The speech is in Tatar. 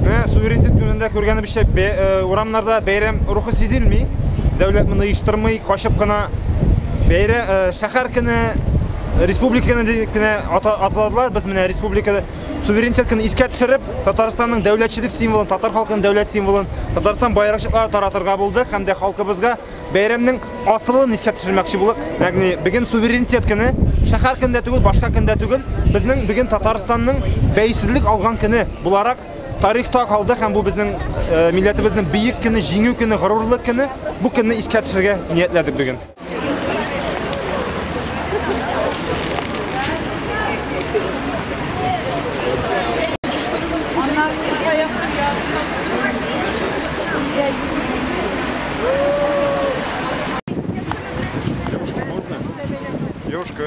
Менә суверенитет көнендә күргәнебезчә, урамнарда бәйрәм рухы сизелми. Дәүләт моны оештырмый, качып кына бәйрәм, шәһәр көне, республика көне дип кенә атладылар. Без менә республика суверенитет көнен искә төшереп, Татарстанның дәүләтчелек символын, татар халкының дәүләт символын, Татарстан байракчыклары таратырга булдык һәм дә халкыбызга бәйрәмнең асылын искә төшермәкче булдык. Ягъни бүген суверенитет көне, шәһәр көне дә түгел, башка көн дә түгел. Безнең бүген Татарстанның бәйсезлек алган көне буларак тарихта калды һәм бу безнең милләтебезнең бөек көне, җиңү көне, горурлык көне. Бу көнне искә төшерергә ниятләдек бүген. Девушка, можно? Девушка.